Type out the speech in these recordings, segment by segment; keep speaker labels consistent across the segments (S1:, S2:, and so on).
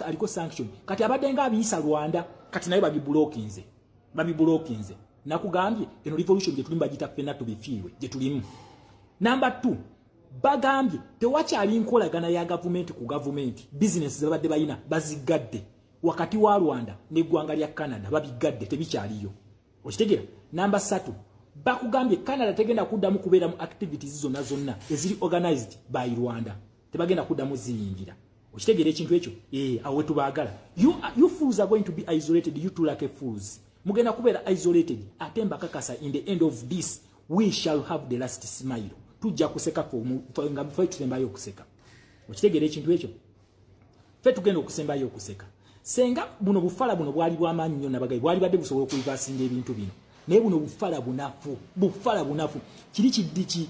S1: Aliko sanction. Kati abadde nga abiyisa Rwanda, kati naye babiblockinze, babiblockinze. Nakugambye, eno revolution gye tulimu bagita ffenna tubifiirwe, gye tulimu. Number 2, bagambye tewakyali nkolagana ya gavumenti ku gavumenti. Bizinesi zebabadde balina bazigadde wakati wa Rwanda n'eggwanga lya Canada, babigadde, tebikyaliyo. Okitegeera? Namba 3, bakugambye Canada tegenda kuddamu kubeera mu activities zonna zonna eziri organized by Rwanda, tebagenda kuddamu ziyingira. Okitegeera ekintu ekyo? Awo wetubaagala. You fools are going to be isolated. You two like fools, mugenda kubeera isolated. Ate mbakakasa, in the end of this we shall have the last smile. Tujja kuseka nga ffe tusembayo okuseka. Okitegeera ekintu ekyo? Ffe tugenda okusembayo okuseka. Senga buno bufala buno bwali bwamaanyi nnyo, nabagayi bwali badde busobola okureversinga ebintu bino, naye buno bufala bunafu, bufala bunafu. Kiri kiddi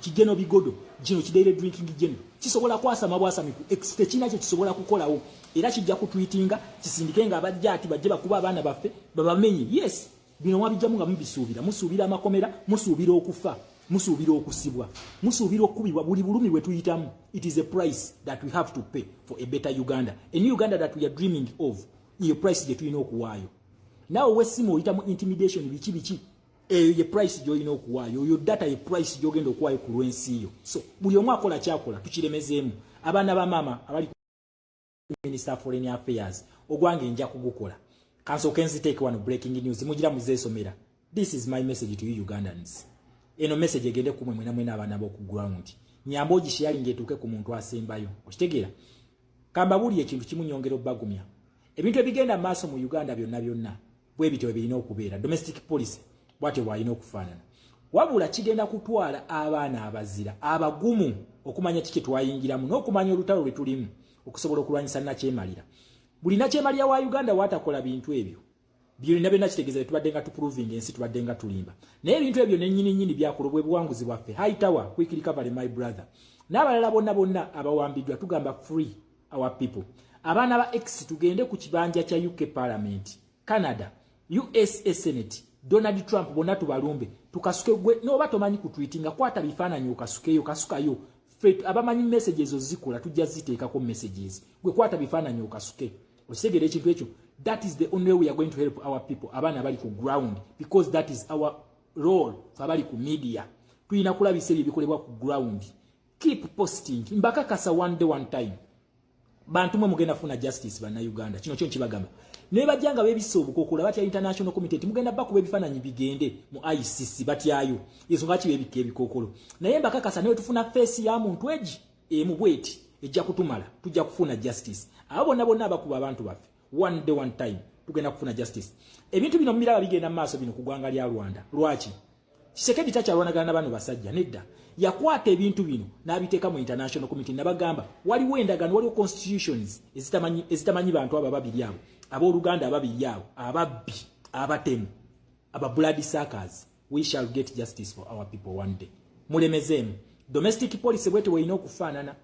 S1: kigeno bigodo kino kidaire drinking geno kisobola kwasama bwasami ku x, tekirina kye kisobola kukolawo. Era kijja kutweetinga kisindike nga abajja ati bajje bakuba abaana baffe babamenye. Yes, bino mwabijjamu nga mubisuubira. Musuubira amakomera, musuubira okufa, musuubira okusibwa, musuubira okukubibwa, buli bulumi bwe tuyitamu. It is a price that we have to pay for a better Uganda, a new Uganda that we are dreaming of. Iyo price gye tulina okuwaayo. Naawe wesimu oyita mu intimidation, biki biki, eyo ye price gy'olina okuwaayo. Oyo data ye price gy'ogenda okuwaayo ku lw'ensi yo. So buli omu akola kyakola, tukiremezeemu. Abaana ba maama abali, Minister of Foreign Affairs, ogwange nja kugukola. Kansooke nziteeke wano. Breaking news mugira muzeesomera. This is my message to you Ugandans. Eno message egende kumwe mwena mwena abaana b'oku ground. Nyamba ogisharinga etuuke ku muntu asembayo. Okitegeera? Kambabuulire ekintu kimu, nyongera obbagumya. Ebintu ebigenda maaso mu Uganda byonna byonna bwe bityo birina okubeera. Domestic policy bwatyo bwalina okufaanana, wabula kigenda kutwala abaana abazira abagumu okumanya kiki twayingiramu n'okumanya olutalo lwe tulimu okusobola okulwanyisa nakyemalira. Buli nakyemalira wa Uganda watakola bintu ebyo byonna byonna, kitegeeza tubadde nga tuproving ensi, tubadde nga tulimba. Naye ebintu ebyo nennyini nnyini byakola obwe buwanguzi bwaffe. Hightower, quick recovery, my brother, n'abalala bonna bonna abawambiddwa, tugamba free our people. Abaana ba x, tugende ku kibanja kya UK Parliament, Canada, USA Senate, Donald Trump, bonna tubalumbe, tukasuke. Gwe noba tomanyi kutweetinga, kwata bifaananyi okasukeyo, kasukayo. Ffe abamanyi messages ozikola, tujja ziteekako messages. Gwe kwata bifaananyi okasuke. Okitegeera ekintu ekyo? That is the only way we are going to help our people, abaana abali ku ground, because that is our role. Fe abali ku media tulina kulabisa ebyo ebikolebwa ku ground. Keep posting. Mbakakasa, one day, one time, bantu mwe mugenda funa justice. Bannayuganda, kino kyo nkibagamba. Naye bajja nga beebisse obukokola, batya international committee nti mugenda bakuba ebifaananyi bigende mu ICC. Batyayo ensonga ki beebikka ebikookolo? Naye mbakakasa, naye tufuna face ya muntu egi emu bweti, ejja kutumala, tujja kufuna justice. Abo bonna bonna abakuba abantu baffe, one day, one time, tugenda kufuna justice. Ebintu bino mubiraba bigenda mu maaso bino ku ggwanga lya Rwanda. Lwaki Tshisekedi takyalwanagana na bano basajja? Nedda, yakwata ebintu bino n'abiteeka mu international committee. Nabagamba waliwo endagaano, waliwo constitutions ezitamanyi bantu abo ababiri, abo abooluganda ababiri abo ababbi, abatemu, aba blood suckers. We shall get justice for our people one day. Mulemezeemu. Domestic policy bwete bwelina okufaanana.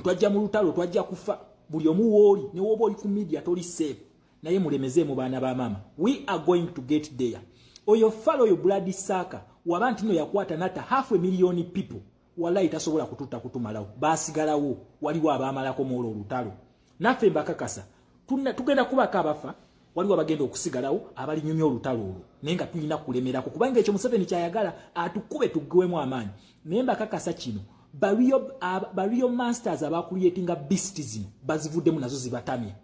S1: Twajja mu lutalo, twajja kufa. Buli omu wooli, ne woba oli ku media, toli safe. Naye mulemezeemu, baana ba maama. We are going to get there. Oyo falo, oyo blood sucker, waba nti no yakwata nata half a million people, wallahi tasobola kututta kutumalawo. Basigalawo, waliwo abamalako muolwo olutalo. Naffe mbakakasa, tugenda kubako abafa, waliwo abagenda okusigalawo abalinyumya olutalo olwo, naye nga tulina kulemerako, kubanga ekyo Museveni kyayagala, atukube tuggwemu amaanyi. Naye mbakakasa kino, ba real masters abacreatinga beast zino bazivuddemu nazo zibatamye.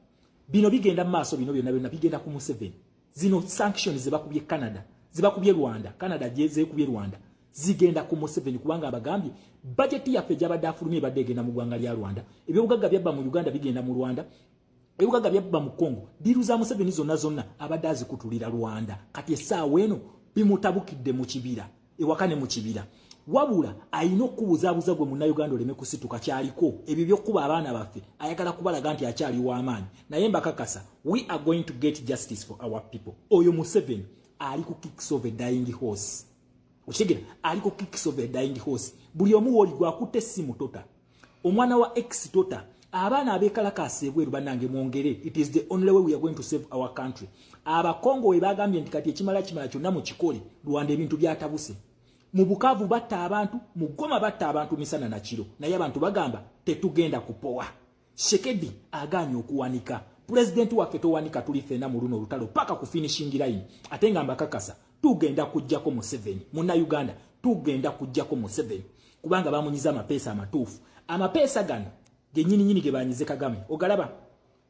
S1: Bino bigenda mu maaso bino byonna byonna bigenda ku Museveni. Zino sanctions zebakubye Canada, zebakubye Rwanda, Canada zekubye Rwanda, zigenda ku Museveni, kubanga abagambye bajeti yaffe gyabadde afulumye ebadde egenda mu ggwanga lya Rwanda. Ebyobugagga byabba mu Uganda bigenda mu Rwanda, ebyobugagga byabba mu Congo. Deal za Museveni zonna zonna abadde azikutulira Rwanda. Kati essaawa eno bimutabukidde mu kibira ewaka ne mu kibira. Wabula ayina okukubuzaabuza gwe Munnayuganda oleme kusituka. Kyaliko ebyo byokkuba abaana baffe, ayagala kubalaga nti akyali w'amaanyi. Naye mbakakasa, we are going to get justice for our people. Oyo Museveni ali ku kicks of a dying horse. Okitegera? Ali ku kicks of a dying horse. Buli omu wooli gwakutte essimu, tota omwana wa ex, tota abaana abeekalakaasa ebweru. Bannange, mwongere. It is the only way we are going to save our country. Abakongo we bagambye nti kati ekimala kimala kyonna mukikole. Rwanda ebintu byatabuse. Mu Bukavu batta abantu, mu Goma batta abantu misana na kiro, naye abantu bagamba tetugenda kupowa. Tshisekedi agaanye okuwanika. Pulezidenti waffe towanika, tuli ffenna mu luno olutalo paka ku finishing line. Ate nga mbakakasa, tugenda kujjako Museveni. Munnayuganda, tugenda kujjako Museveni kubanga bamunyiza amapeesa amatuufu. Amapeesa gano gennyininyini ge banyize Kagame, ogalaba.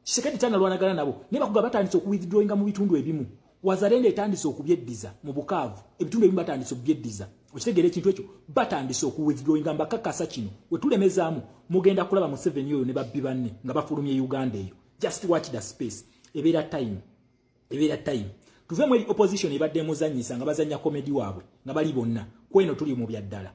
S1: Tshisekedi tanalwanagana nabo, naye bakuga batandise okuwithdrawinga mu bitundu ebimu. Wazalendo etandise okubyeddiza mu Bukavu, ebitundu ebimu batandise okubyeddiza. Okitegeera ekintu ekyo? Batandise okuwithdrawinga. Mbakakasa kino, wetulemezaamu mugenda kulaba Museveni oyo ne babbi banne nga bafulumye Uganda eyo. Just watch the space. Ebeera time, ebeera time. Tuve mu eri opposition ebadde emuzanyisa nga bazanya comedy waabwe nga bali bonna. Kweno tuli mu byaddala.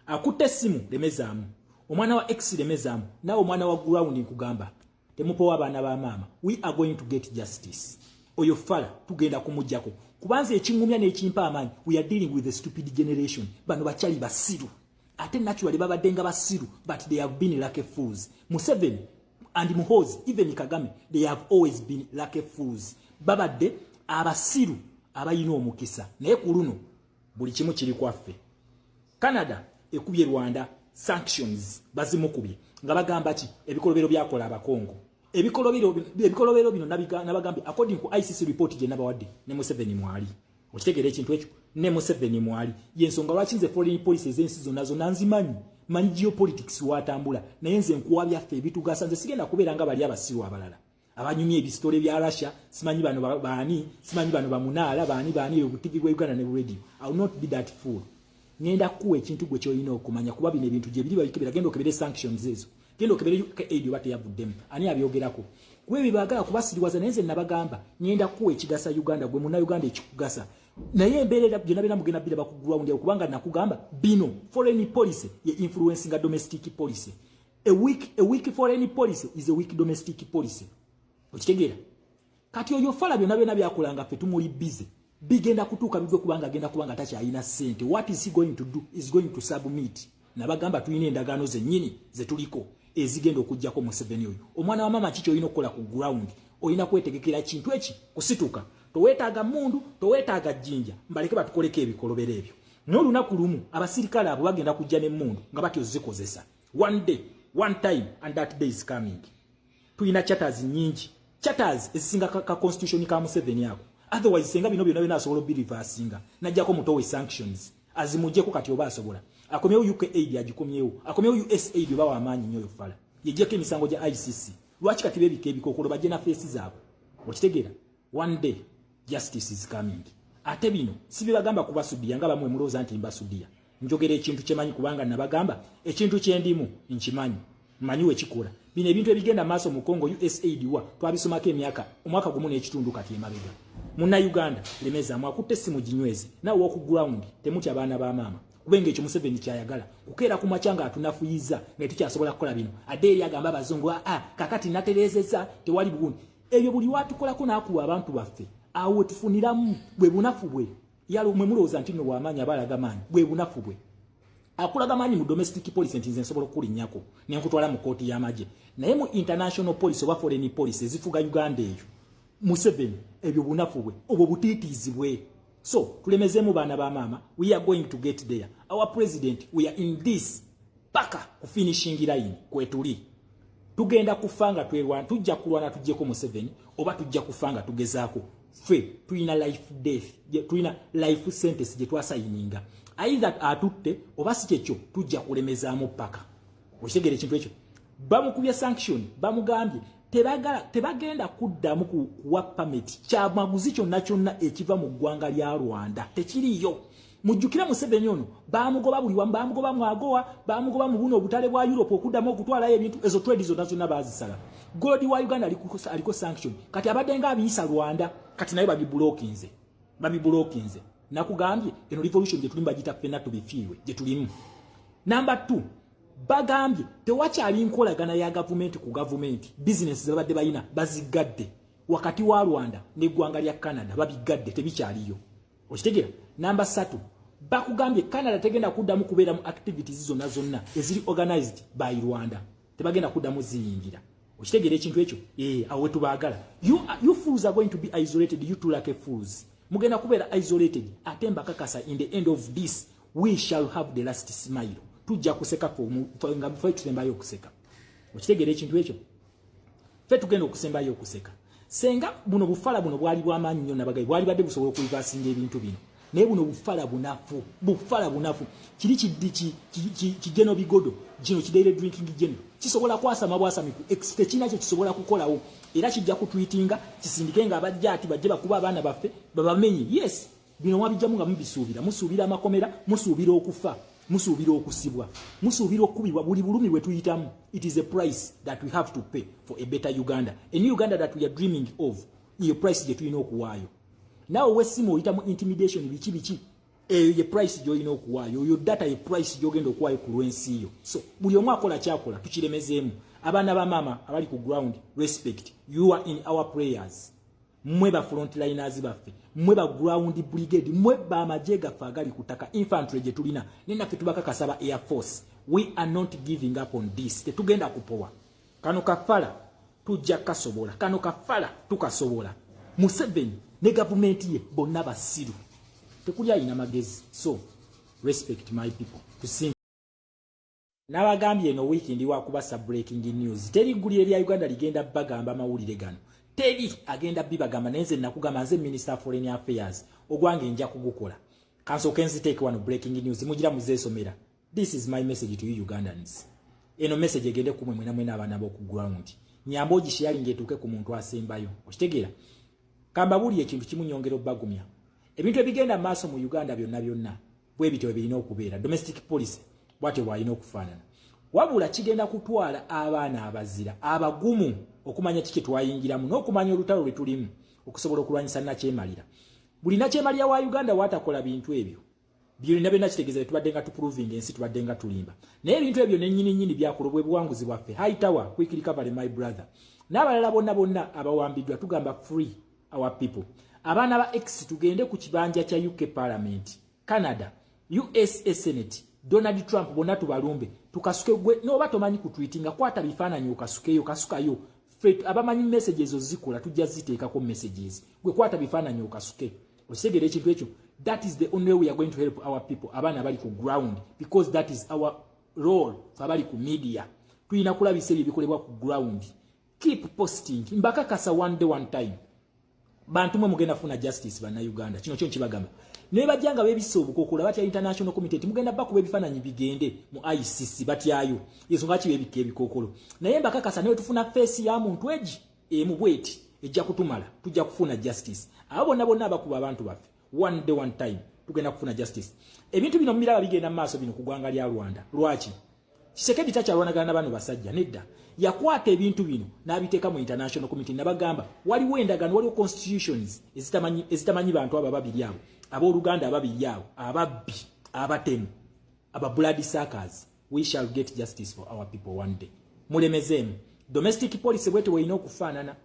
S1: Akutte essimu, lemezaamu. Omwana wa x, lemezaamu. Naawe omwana wa ground, nkugamba, temupowa abaana ba maama. We are going to get justice. Oyo fala tugenda kumugjako, kubanza ekiŋŋumya n'ekimpa amaanyi, we are dealing with a stupid generation. Bano bakyali basiru, ate naturally babadde nga basiru, but they have been lucky fools. Museveni and Muhozi, even Kagame, they have always been lucky fools. Babadde abasiru abalina omukisa, naye ku luno buli kimu kiri kwaffe. Canada ekubye Rwanda sanctions, bazimukubye nga bagamba ki? Ebikolobero byakola Abakongo, ebikolobero bino nabagambye according ku ICC report gye nabawadde, ne Museveni mwali. Okitegeera ekintu ekyo? Ne Museveni mwali. Yensonga lwaki nze foreign policy ez'ensi zonna zonna nzimanyi, manyi geopolitics watambula. Naye nze nkuwa byaffe ebitugasa. Nze sigenda kubeera nga bali abasiru abalala abanyumya ebisitole bya Russia, simanyi bano baani, simanyi bano bamunaala baani baani, obutivi bwa Uganda ne radio. I will not be that fool. Ngenda kuwa ekintu gwe kyolina okumanya, kuba bino ebintu gye biri, babikebera. Genda okebere sanctions ezo, genda okebere UK aid oba teyavuddemu, ani abyogerako, kuba ebyo baagala kubasiriwaza. Naye nze nabagamba, ngenda kuwa ekigasa Uganda, gwe Munnayuganda ekikugasa. Naye embeera byonna byonna mugenda biraba ku ground awo, kubanga nakugamba bino, foreign policy ye influencinga domestic policy. A weak foreign policy is a weak domestic policy. Okitegeera? Kati oyo fala byonna byonna byakolanga ffe tumuli busy, bigenda kutuuka bigwe, kubanga agenda kubanga takyalina ssente. What is he going to do? Is going to submit. Nabagamba tulina endagaano zennyini zetuliko ezigenda okugjako Museveni oyo. Omwana wa mama, kiki olina okukola ku ground? Olina kwetegekera kintu eki? Kusituka. Toweetaaga mundu, toweetaaga jjinja, mbaleke batukoleko ebikolobero ebyo. Naye olunaku lumu abasirikale abo bagenda kujja n'emmundu nga batyo zikozesa. One day, one time, and that day is coming. Tulina charters nyingi, charters ezisinga ka constitution ka Museveni ako. Otherwise senga bino byonna byonna asobola obirivasinga, najjako mutowe sanctions azimuggyeko kati, oba asobola akomyewo UK aid, agikomyewo, akomyewo US aid, oba wamaanyi nnyo oyo fala yejjeko emisango gya ICC. Lwaki kati beebika ebikookolo bajje na face zaabwe? Okitegeera? One day justice is coming. Ate bino si bibagamba kubasudiya nga bamwe mulowooza nti mbasudiya. Njogera ekintu kyemanyi, kubanga nabagamba ekintu kyendimu nkimanyi, mmanyi wekikola. Bino ebintu ebigenda maaso mu Congo, USAID wa twabisomako emyaka omwaka 1.5 kati emabega. Munnayuganda, lemezaamu. Akutte essimu, ginyweze. Naawe woku ground, temutya abaana ba maama, kubenga ekyo Museveni kyayagala kukeera ku makya nga atunafuyiza nga tukyasobola kukola bino. Adde eri agamba abazungu, aa kakati natereezezza, tewali bugundi. Ebyo buli watukolako n'akuwa abantu baffe, awo wetufuniramu bwe bunafu bwe. Mwe mulowooza nti nno bw'amaanyi, aba alaga maanyi, bwe bunafu bwe. Akulaga maanyi mu domestic policy nti nze nsobola okukulinnyako ne nkutwala mu kooti y'amagye, naye mu international policy oba foreign policy ezifuga Uganda eyo, Museveni ebyo bunafu bwe, obwo butiitiizi bwe. So tulemezeemu baana ba maama. We are going to get there. Our president, we are in this paka ku finishing line. Kwetuli tugenda kufa nga twerwana. Tujja kulwana tujjeko Museveni, oba tujja kufa nga tugezaako. Ffe tulina life death, tulina life sentence gye twasayininga. Either atutte oba si kyekyo, tujja kulemezaamu paka. Okitegeera ekintu ekyo? Bamukubye sanction, bamugambye tebagenda kuddamu kuwa permit kyamaguzi kyonna kyonna ekiva mu ggwanga lya Rwanda, tekiriyo. Mujjukire Museveni ono bamugoba buli wamu, bamugoba mu AGOA, bamugoba mu buno obutale bwa Europe okuddamu okutwalayo ebintu. Ezo trade zonna zonna bazisala. Gold wa Uganda aliko sanction. Kati abadde nga abiyisa Rwanda, kati naye babibulokinze, babibulokinze. Nakugambye eno revolution gye tulimu bagita ffenna tubifiirwe, gye tulimu. Number 2, bagambye tewakyali nkolagana ya gavumenti ku gavumenti. Bizinesi zebabadde balina bazigadde wakati wa Rwanda n'eggwanga lya Canada, babigadde, tebikyaliyo. Okitegeera? Namba 3, bakugambye Canada tegenda kuddamu kubeera mu activities zonna zonna eziri organized by Rwanda, tebagenda kuddamu ziyingira. Okitegeera ekintu ekyo? Awo wetubaagala. You fools are going to be isolated. You two like fools mugenda kubeera isolated. Ate mbakakasa, in the end of this we shall have the last smile. Tujja kuseka nga fe tusembayo okuseka. Okitegeera ekintu ekyo? Ffe tugenda okusembayo okuseka. Senga buno bufala buno bwali bw'amaanyi nnyo, nabagayi bwali badde busobola okureversinga ebintu bino, naye buno bufala bunafu, bufala bunafu. Kiri kiddi kigeno bigodo kino kidaire drinking geno kisobola kwasama bwasami ku x, tekirina kye kisobola kukolawo, era kijja kutweetinga kisindike nga abajja ati bajje bakuba abaana baffe babamenye. Yes, bino mwabijjamu nga mubisuubira, musuubira amakomera, musuubira okufa, musuubira okusibwa, musuubira okukubibwa, buli bulumi bwe tuyitamu. It is a price that we have to pay for a better Uganda, a new Uganda that we are dreaming of. Iyo price gye tulina okuwaayo. Naawe wesimu oyita mu intimidation, biki biki, eyo ye price gy'olina okuwaayo. Oyo data ye price gy'ogenda okuwaayo ku lw'ensi yo. So buli omu akola kyakola, tukiremezeemu. Abaana ba maama abali ku ground, respect, you are in our prayers. Mmwe ba frontliners baffe, mmwe ba ground brigade, mmwe bamagye gaffe agali ku ttaka, infantry gye tulina, naye naffe tubakakasa ba air force. We are not giving up on this. Tetugenda kupowa. Kano kafala tujja kasobola, kano kafala tukasobola. Museveni ne gavumenti ye bonna basiru, tekuli ayina magezi. So respect, my people. Tusinga n'abagambye eno wiiki ndi wakubasa breaking news. Teri ggulire lya Uganda ligenda bagamba amawulire gano, teri agenda bibagamba, naye nze nakugamba, nze Minister Foreign Affairs, ogwange nja kugukola. Kansooke nziteeke wano breaking news, mugira muzeesomera. This is my message to you Ugandans. Eno message egende kumwe mwena mwena abaana b'oku ground. Nyamba ogisharinga etuuke ku muntu asembayo. Okitegeera? Kambabuulire ekintu kimu, nyongera obbagumya. Ebintu ebigenda maaso mu Uganda byonna byonna bwe bityo birina okubeera. Domestic policy bwatyo bwalina okufaanana, wabula kigenda kutwala abaana abazira abagumu okumanya kiki twayingiramu n'okumanya olutalo lwe tulimu okusobola okulwanyisa nakyemalira. Buli nakyemalira wa Uganda watakola bintu ebyo byonna byonna, kitegeeza tubadde nga tuproving ensi, tubadde nga tulimba. Naye ebintu ebyo nennyini nnyini byakola bwe buwanguzi bwaffe. Hightower, quick recovery, my brother, n'abalala bonna bonna abawambiddwa, tugamba free our people. Abaana ba x, tugende ku kibanja kya UK Parliament, Canada, USA Senate, Donald Trump, bonna tubalumbe, tukasuke. Gwe noba tomanyi kutweetinga, kwata bifaananyi okasukeyo, kasukayo. Ffe abamanyi messages ozikola tujja ziteekako messages. Gwe kwata bifaananyi okasuke. Okitegera ekintu ekyo? That is the only way we are going to help our people, abaana abali ku ground, because that is our role. Fe abali ku media tulina kulabisa ebyo ebikolebwa ku ground. Keep posting. Mbakakasa, one day, one time, bantu mwe mugenda funa justice. Bannayuganda, kino kyo nkibagamba. Naye bajja nga beebisse obukokola, batya international committee nti mugenda bakuba ebifaananyi bigende mu ICC. Batyayo, ensonga ki beebikka ebikookolo? Naye mbakakasa, naye tufuna face ya muntu egi emu bweti ejja kutumala, tujja kufuna justice. Abo bonna bonna abakuba abantu baffe, one day, one time, tugenda kufuna justice. Ebintu bino mubiraba bigenda mu maaso bino ku ggwanga lya Rwanda. Lwaki Tshisekedi takyalwanagana na bano basajja? Nedda, yakwata ebintu bino n'abiteeka mu international committee, nabagamba waliwo endagaano, waliwo constitutions ezitamanyi bantu abo ababiri, abo abooluganda ababiri abo ababbi, abatemu, aba blood suckers. We shall get justice for our people one day. Mulemezeemu. Domestic policy bwete weerina okufaanana.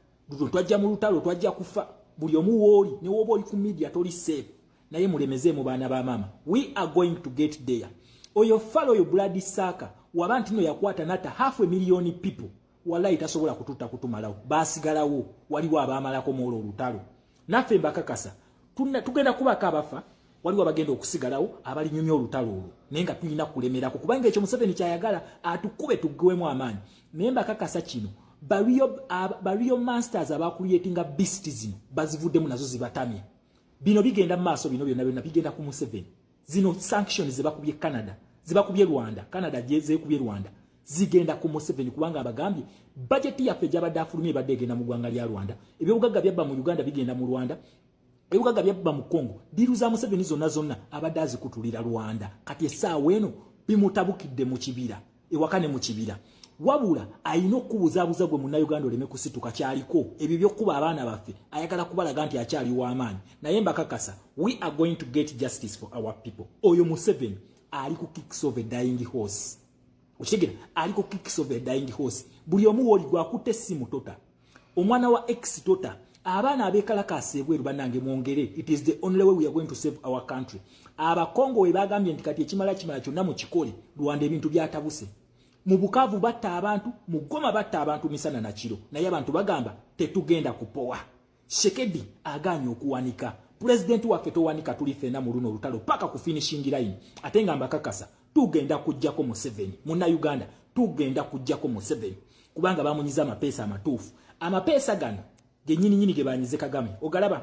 S1: Twajja mu lutalo, twajja kufa. Buli omu wooli, ne woba oli ku media, toli safe. Naye mulemezeemu, baana ba maama. We are going to get there. Oyo fala, oyo blood sucker, waba nti no yakwata nata half a million people, wallahi tasobola kututta kutumalawo. Basigalawo, waliwo abamalako muolwo olutalo. Naffe mbakakasa, tugenda kubako abafa, waliwo abagenda okusigalawo abalinyumya olutalo olwo, naye nga tulina kulemerako, kubanga ekyo Museveni kyayagala, atukube tuggwemu amaanyi. Naye mbakakasa kino, ba real masters abacreatinga beast zino bazivuddemu, nazo zibatamye. Bino bigenda mu maaso bino byonna byonna bigenda ku Museveni. Zino sanctions zebakubye Canada, zebakubye Rwanda, Canada zekubye Rwanda, zigenda ku Museveni, kubanga abagambye bajeti yaffe gyabadde afulumye ebadde egenda mu ggwanga lya Rwanda. Ebyobugagga byabba mu Uganda bigenda mu Rwanda, ebyobugagga byabba mu Congo. Deal za Museveni zonna zonna abadde azikutulira Rwanda. Kati essaawa eno bimutabukidde mu kibira ewaka ne mu kibira. Wabula ayina okukubuzaabuza gwe Munnayuganda oleme kusituka. Kyaliko ebyo byokkuba abaana baffe, ayagala kubalaga nti akyali w'amaanyi. Naye mbakakasa, we are going to get justice for our people. Oyo Museveni ali ku kicks of a dying horse. Okitegera? Ali ku kicks of a dying horse. Buli omu wooli gwakutte essimu, tota omwana wa ex, tota abaana abeekalakaasa ebweru. Bannange, mwongere. It is the only way we are going to save our country. Abakongo we bagambye nti kati ekimala kimala kyonna mukikole. Rwanda ebintu byatabuse. Mu Bukavu batta abantu, mu Goma batta abantu misana na kiro, naye abantu bagamba tetugenda kupowa. Tshisekedi aganye okuwanika. Pulezidenti waffe, towanika, tuli ffenna mu luno olutalo paka ku finishing line. Ate nga mbakakasa, tugenda kujjako Museveni. Munnayuganda, tugenda kujjako Museveni, kubanga bamunyiza amapeesa amatuufu. Amapeesa gano gennyini nyini ge banyize Kagame, ogalaba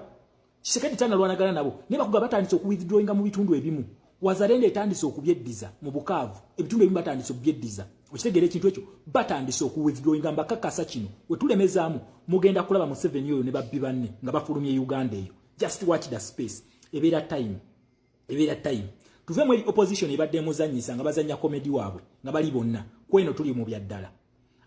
S1: Tshisekedi tanalwanagana nabo, naye bakuga batandise okuwithdrawinga mu bitundu ebimu. Wazalendo etandise okubyeddiza mu Bukavu, ebitundu ebimu batandise okubyeddiza. Okitegeera ekintu ekyo? Batandise okuwithdrawinga. Mbakakasa kino, wetulemezaamu mugenda kulaba Museveni oyo ne babbi banne nga bafulumye Uganda eyo. Just watch the space. Ebeera time, ebeera time. Tuve mu eri opposition ebadde emuzanyisa nga bazanya comedy waabwe nga bali bonna. Kweno tuli mu byaddala.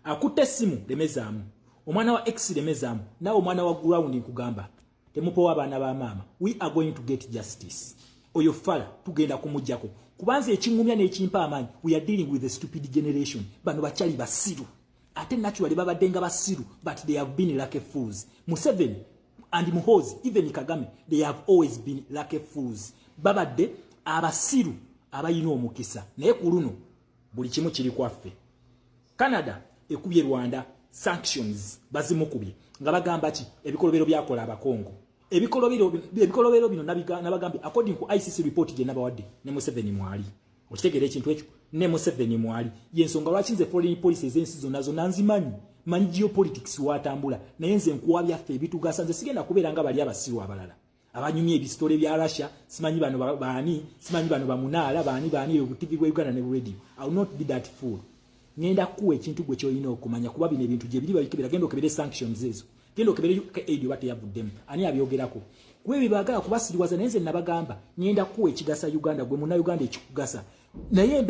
S1: Akutte essimu, lemezaamu. Omwana wa x, lemezaamu. Naawe omwana wa ground, nkugamba, temupowa abaana ba maama. We are going to get justice. Oyo fala tugenda kumugjako, kubanza ekiŋŋumya n'ekimpa amaanyi, we are dealing with a stupid generation. Bano bakyali basiru, ate naturally babadde nga basiru, but they have been lucky fools. Museveni and Muhozi, even Kagame, they have always been lucky fools. Babadde abasiru abayina omukisa, naye ku luno buli kimu kiri kwaffe. Canada ekubye Rwanda sanctions, bazimukubye nga bagamba ki? Ebikolobero byakola Abakongo, ebikolobero bino nabagambye according ku ICC report gye nabawadde, ne Museveni mwali. Okitegeera ekintu ekyo? Ne Museveni mwali. Yensonga lwaki nze foreign policy ez'ensi zonna zonna nzimanyi, manyi geopolitics watambula, naye nze nkuwa byaffe ebitugasa. Nze sigenda kubeera nga bali abasiru abalala abanyumya ebisitole bya Russia, simanyi bano baani, simanyi bano bamunaala baani baani, obutivi bwa Uganda ne radio. I will not be that fool. Ngenda kuwa ekintu gwe kyolina okumanya, kuba bino ebintu gye biri babikebera. Genda okebere sanctions ezo, genda okebere UK aid oba teyavuddemu, ani abyogerako, kuba ebyo baagala kubasiriwaza. Naye nze nabagamba, ngenda kuwa ekigasa Uganda, gwe munnauganda ekikugasa. Naye